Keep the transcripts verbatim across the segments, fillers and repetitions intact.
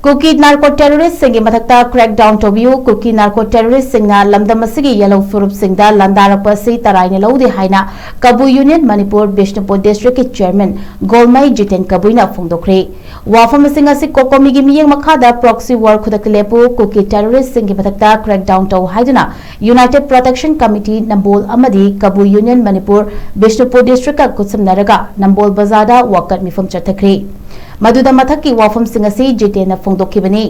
ꯀꯨꯀꯤ narco ꯇꯦꯔꯣꯔꯤꯁꯁꯤꯡꯒꯤ ꯃꯊꯛꯇ crackdown ꯇꯧꯕꯤꯌꯨ꯫ ꯀꯨꯀꯤ narco ꯇꯦꯔꯣꯔꯤꯁꯁꯤꯡꯅ ꯂꯝꯗꯝ ꯑꯁꯤꯒꯤ ꯌꯦꯜꯍꯧ ꯐꯨꯔꯨꯞꯁꯤꯡꯗ ꯂꯥꯟꯗꯥꯔꯛꯄ ꯑꯁꯤ ꯇꯔꯥꯏꯅ ꯂꯧꯗꯦ ꯍꯥꯏꯅ ꯀꯕꯨꯏ ꯌꯨꯅꯤꯌꯟ ꯃꯅꯤꯄꯨꯔ ꯕꯤꯁꯅꯨꯄꯨꯔ ꯗꯤꯁꯇ꯭ꯔꯤꯛꯀꯤ ꯆꯤꯌꯔꯃꯦꯟ ꯒꯣꯜꯃꯩ ꯖꯤꯇꯦꯟ ꯀꯕꯨꯏꯅ ꯐꯣꯡꯗꯣꯛꯈ꯭ꯔꯦ꯫ ꯋꯥꯐꯝꯁꯤꯡ ꯑꯁꯤ ꯀꯣꯀꯣꯃꯤꯒꯤ ꯃꯤꯠꯌꯦꯡ ꯃꯈꯥꯗ proxy war ꯈꯨꯗꯛꯇ ꯂꯦꯞꯄꯨ, ꯀꯨꯀꯤ ꯇꯦꯔꯣꯔꯤꯁꯁꯤꯡꯒꯤ ꯃꯊꯛꯇ crackdown ꯇꯧ ꯍꯥꯏꯗꯨꯅ United Protection Committee ꯅꯝꯕꯣꯜ ꯑꯃꯗꯤ ꯀꯕꯨꯏ ꯌꯨꯅꯤꯌꯟ ꯃꯅꯤꯄꯨꯔ ꯕꯤꯁꯅꯨꯄꯨꯔ ꯗꯤꯁꯇ꯭ꯔꯤꯛꯀ ꯈꯨꯠꯁꯝꯅꯔꯒ ꯅꯝꯕꯣꯜ ꯕꯖꯥꯔꯗ ꯋꯥꯀꯠ ꯃꯤꯐꯝ ꯆꯠꯊꯈ꯭ꯔꯦ꯫ ꯃꯗꯨꯗ ꯃꯊꯛꯀꯤ ꯋꯥꯐꯝꯁꯤꯡ ꯑꯁꯤ ꯖꯤꯇꯦꯟꯅ ꯐꯣꯡꯗꯣꯛꯈꯤꯕꯅꯤ꯫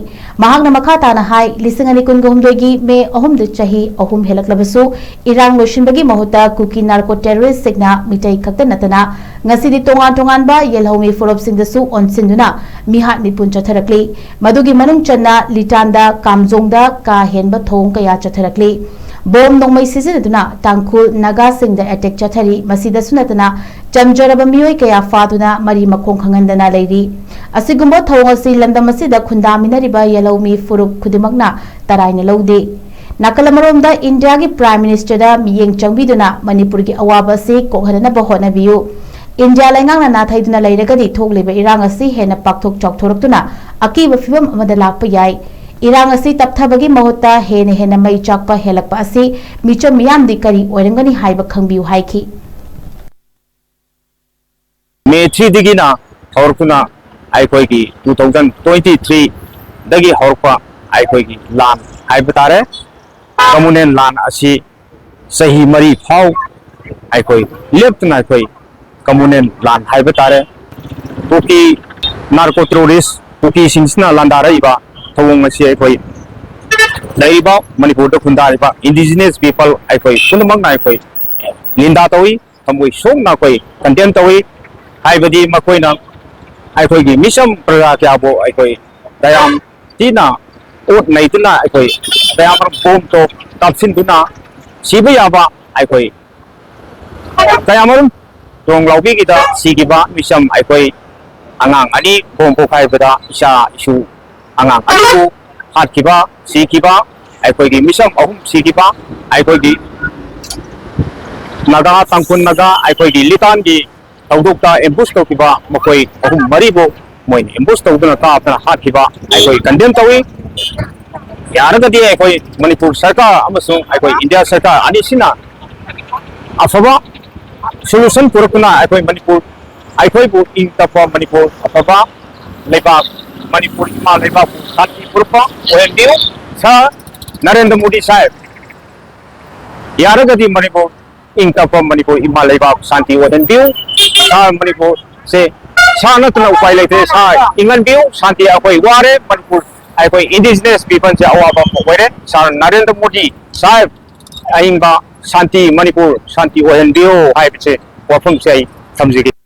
ꯃꯍꯥꯛꯅ ꯃꯈꯥ ꯇꯥꯅ ꯍꯥꯏ, ꯂꯤꯁꯤꯡ ꯑꯅꯤ ꯀꯨꯟꯍꯨꯝꯗꯣꯏꯒꯤ ꯃꯦ ꯑꯍꯨꯝꯗ ꯆꯍꯤ ꯑꯍꯨꯝ ꯍꯦꯜꯂꯛꯂꯕꯁꯨ ꯏꯔꯥꯡ ꯂꯣꯏꯁꯤꯟꯕꯒꯤ ꯃꯍꯨꯠꯇ ꯀꯨꯀꯤ ꯅꯥꯔꯀꯣ ꯇꯦꯔꯣꯔꯤꯁꯁꯤꯡꯅ ꯃꯤꯇꯩ ꯈꯛꯇ ꯅꯠꯇꯅ ꯉꯁꯤꯗꯤ ꯇꯣꯉꯥꯟ ꯇꯣꯉꯥꯟꯕ ꯌꯦꯜꯍꯧꯃꯤ ꯐꯨꯔꯨꯞꯁꯤꯡꯗꯁꯨ ꯑꯣꯟꯁꯤꯟꯗꯨꯅ ꯃꯤꯍꯥꯠ ꯃꯤꯄꯨꯟ ꯆꯠꯊꯔꯛꯂꯤ꯫ ꯃꯗꯨꯒꯤ ꯃꯅꯨꯡ ꯆꯟꯅ ꯂꯤꯇꯥꯟꯗ, ꯀꯥꯝꯖꯣꯡꯗ ꯀꯥ ꯍꯦꯟꯕ ꯊꯧꯑꯣꯡ ꯀꯌꯥ ꯆꯠꯊꯔꯛꯂꯤ꯫ ꯕꯣꯝ ꯅꯣꯡꯃꯩ ꯁꯤꯖꯤꯟꯅꯗꯨꯅ ꯇꯥꯡꯈꯨꯜ ꯅꯥꯒꯥꯁꯤꯡꯗ attack ꯆꯠꯊꯔꯤ꯫ ꯃꯁꯤꯗꯁꯨ ꯅꯠꯇꯅ ꯆꯝꯖꯔꯕ ꯃꯤꯑꯣꯏ ꯀꯌꯥ ꯐꯥꯗꯨꯅ ꯃꯔꯤ ꯃꯈꯣꯡ ꯈꯪꯍꯟꯗꯅ ꯂꯩꯔꯤ꯫ ꯑꯁꯤꯒꯨꯝꯕ ꯊꯧꯑꯣꯡ ꯑꯁꯤ ꯂꯝꯗꯝ ꯑꯁꯤꯗ ꯈꯨꯟꯗꯥꯃꯤꯟꯅꯔꯤꯕ ꯌꯦꯜꯍꯧꯃꯤ ꯐꯨꯔꯨꯞ ꯈꯨꯗꯤꯡꯃꯛꯅ ꯇꯔꯥꯏꯅ ꯂꯧꯗꯦ꯫ ꯅꯥꯀꯜ ꯑꯃꯔꯣꯝꯗ ꯏꯟꯗꯤꯌꯥꯒꯤ Prime Ministerꯗ ꯃꯤꯠꯌꯦꯡ ꯆꯪꯕꯤꯗꯨꯅ ꯃꯅꯤꯄꯨꯔꯒꯤ ꯑꯋꯥꯕ ꯑꯁꯤ ꯀꯣꯛꯍꯟꯅꯅꯕ ꯍꯣꯠꯅꯕꯤꯌꯨ꯫ ꯏꯟꯗꯤꯌꯥ ꯂꯩꯉꯥꯛꯅ ꯅꯥꯊꯩꯗꯨꯅ ꯂꯩꯔꯒꯗꯤ ꯊꯣꯛꯂꯤꯕ ꯏꯔꯥꯡ ꯑꯁꯤ ꯍꯦꯟꯅ ꯄꯥꯛꯊꯣꯛ ꯆꯥꯎꯊꯣꯔꯛꯇꯨꯅ ꯑꯀꯤꯕ ꯐꯤꯕꯝ ꯑꯃꯗ ꯂꯥꯛꯄ ꯌꯥꯏ꯫ ꯏꯔꯥꯡ ꯑꯁꯤ ꯇꯞꯊꯕꯒꯤ ꯃꯍꯨꯠꯇ ꯍꯦꯟꯅ ꯍꯦꯟꯅ ꯃꯩ ꯆꯥꯛꯄ ꯍꯦꯜꯂꯛꯄ ꯑꯁꯤ ꯃꯤꯆꯝ ꯃꯤꯌꯥꯝꯗꯤ ꯀꯔꯤ ꯑꯣꯏꯔꯝꯒꯅꯤ ꯍꯥꯏꯕ ꯈꯪꯕꯤꯌꯨ ꯍꯥꯏꯈꯤ꯫ ꯃꯦ ꯊ꯭ꯔꯤꯗꯒꯤꯅ ꯍꯧꯔꯛꯇꯨꯅ ꯑꯩꯈꯣꯏꯒꯤ ꯇꯨ ꯊꯥꯎꯖꯟ ꯇ꯭ꯋꯦꯟꯇꯤ ꯊ꯭ꯔꯤꯗꯒꯤ ꯍꯧꯔꯛꯄ ꯑꯩꯈꯣꯏꯒꯤ ꯂꯥꯟ ꯍꯥꯏꯕ ꯇꯥꯔꯦ꯫ ꯀꯃꯨꯅꯦꯜ ꯂꯥꯟ ꯑꯁꯤ ꯆꯍꯤ ꯃꯔꯤ ꯐꯥꯎ ꯑꯩꯈꯣꯏ ꯂꯦꯞꯇꯅ ꯑꯩꯈꯣꯏ ꯀꯃꯨꯅꯦꯜ ꯂꯥꯟ ꯍꯥꯏꯕ ꯇꯥꯔꯦ꯫ ꯀꯨꯀꯤ ꯅꯥꯔꯀꯣ ꯇꯦꯔꯣꯔꯤꯁ ꯀꯨꯀꯤꯁꯤꯡꯁꯤꯅ ꯂꯥꯟꯗꯥꯔꯛꯏꯕ ꯊꯧꯑꯣꯡ ꯑꯁꯤ ꯑꯩꯈꯣꯏ ꯂꯩꯔꯤꯕ ꯃꯅꯤꯄꯨꯔꯗ ꯈꯨꯟꯗꯥꯔꯤꯕ indigenous people ꯑꯩꯈꯣꯏ ꯄꯨꯝꯅꯃꯛꯅ ꯑꯩꯈꯣꯏ ꯅꯤꯟꯗꯥ ꯇꯧꯏ꯫ ꯊꯃꯣꯏ ꯁꯣꯛꯅ ꯑꯩꯈꯣꯏ condemn ꯇꯧꯏ꯫ ꯍꯥꯏꯕꯗꯤ ꯃꯈꯣꯏꯅ ꯑꯩꯈꯣꯏꯒꯤ ꯃꯤꯆꯝ ꯄ꯭ꯔꯖꯥ ꯀꯌꯥꯕꯨ ꯑꯩꯈꯣꯏ ꯀꯌꯥꯝ ꯊꯤꯅ ꯑꯣꯠ ꯅꯩꯗꯨꯅ ꯑꯩꯈꯣꯏ ꯀꯌꯥꯃꯔꯨꯝ ꯕꯣꯝ ꯇꯣꯞ ꯀꯥꯞꯁꯤꯟꯗꯨꯅ ꯁꯤꯕ ꯌꯥꯕ ꯑꯩꯈꯣꯏ ꯀꯌꯥꯃꯔꯨꯝ ꯊꯣꯡ ꯂꯥꯎꯕꯤꯒꯤꯗ ꯁꯤꯈꯤꯕ ꯃꯤꯆꯝ ꯑꯩꯈꯣꯏ ꯑꯉꯥꯡ ꯑꯅꯤ ꯕꯣꯝ ꯄꯣꯈꯥꯏꯕꯗ ꯏꯆꯥ ꯏꯁꯨ ꯑꯉꯥꯡ ꯑꯅꯤꯕꯨ ꯍꯥꯠꯈꯤꯕ, ꯁꯤꯈꯤꯕ, ꯑꯩꯈꯣꯏꯒꯤ ꯃꯤꯆꯝ ꯑꯍꯨꯝ ꯁꯤꯈꯤꯕ, ꯑꯩꯈꯣꯏꯒꯤ ꯅꯥꯒꯥ, ꯇꯥꯡꯈꯨꯜ ꯅꯥꯒꯥ, ꯑꯩꯈꯣꯏꯒꯤ ꯂꯤꯇꯥꯟꯒꯤ ꯊꯧꯗꯣꯛꯇ ambush ꯇꯧꯈꯤꯕ ꯃꯈꯣꯏ ꯑꯍꯨꯝ ꯃꯔꯤꯕꯨ ꯃꯣꯏꯅ ꯑꯦꯝꯕꯨꯁ ꯇꯧꯗꯨꯅ ꯀꯥꯞꯇꯅ ꯍꯥꯠꯈꯤꯕ ꯑꯩꯈꯣꯏ ꯀꯟꯗꯦꯝ ꯇꯧꯏ꯫ ꯌꯥꯔꯒꯗꯤ ꯑꯩꯈꯣꯏ ꯃꯅꯤꯄꯨꯔ ꯁꯔꯀꯥꯔ ꯑꯃꯁꯨꯡ ꯑꯩꯈꯣꯏ ꯏꯟꯗꯤꯌꯥ ꯁꯔꯀꯥꯔ ꯑꯅꯤꯁꯤꯅ ꯑꯐꯕ ꯁꯣꯂꯨꯁꯟ ꯄꯨꯔꯛꯇꯨꯅ ꯑꯩꯈꯣꯏ ꯃꯅꯤꯄꯨꯔ, ꯑꯩꯈꯣꯏꯕꯨ ꯏꯪ ꯇꯞꯄ ꯃꯅꯤꯄꯨꯔ, ꯑꯐꯕ ꯂꯩꯕꯥꯛ, ꯃꯅꯤꯄꯨꯔ ꯏꯃꯥ ꯂꯩꯕꯥꯛꯄꯨ ꯁꯥꯟꯇꯤ ꯄꯨꯔꯛꯄ ꯑꯣꯏꯍꯟꯕꯤꯌꯨ꯫ ꯁꯥꯔ ꯅꯔꯦꯟꯗ꯭ꯔ ꯃꯣꯗꯤ ꯁꯥꯍꯦꯕ, ꯌꯥꯔꯒꯗꯤ ꯃꯅꯤꯄꯨꯔ ꯏꯪ ꯇꯞꯄ ꯃꯅꯤꯄꯨꯔ ꯏꯃꯥ ꯂꯩꯕꯥꯛ ꯁꯥꯟꯇꯤ ꯑꯣꯏꯍꯟꯕꯤꯌꯨ꯫ ꯁꯥꯔ, ꯃꯅꯤꯄꯨꯔꯁꯦ ꯁꯥꯔ ꯅꯠꯇꯅ ꯎꯄꯥꯏ ꯂꯩꯇ꯭ꯔꯦ꯫ ꯁꯥꯔ, ꯏꯪꯍꯟꯕꯤꯌꯨ꯫ ꯁꯥꯟꯇꯤ ꯑꯩꯈꯣꯏ ꯋꯥꯔꯦ꯫ ꯃꯅꯤꯄꯨꯔ, ꯑꯩꯈꯣꯏ ꯏꯟꯗꯤꯖꯤꯅꯁ ꯄꯤꯄꯜꯁꯦ ꯑꯋꯥꯕ ꯑꯃ ꯑꯣꯏꯔꯦ꯫ ꯁꯥꯔ ꯅꯔꯦꯟꯗ꯭ꯔ ꯃꯣꯗꯤ ꯁꯥꯍꯦꯕ, ꯑꯏꯪꯕ ꯁꯥꯟꯇꯤ, ꯃꯅꯤꯄꯨꯔ ꯁꯥꯟꯇꯤ ꯑꯣꯏꯍꯟꯕꯤꯌꯨ ꯍꯥꯏꯕꯁꯦ ꯋꯥꯐꯝꯁꯦ ꯑꯩ ꯊꯝꯖꯒꯦ꯫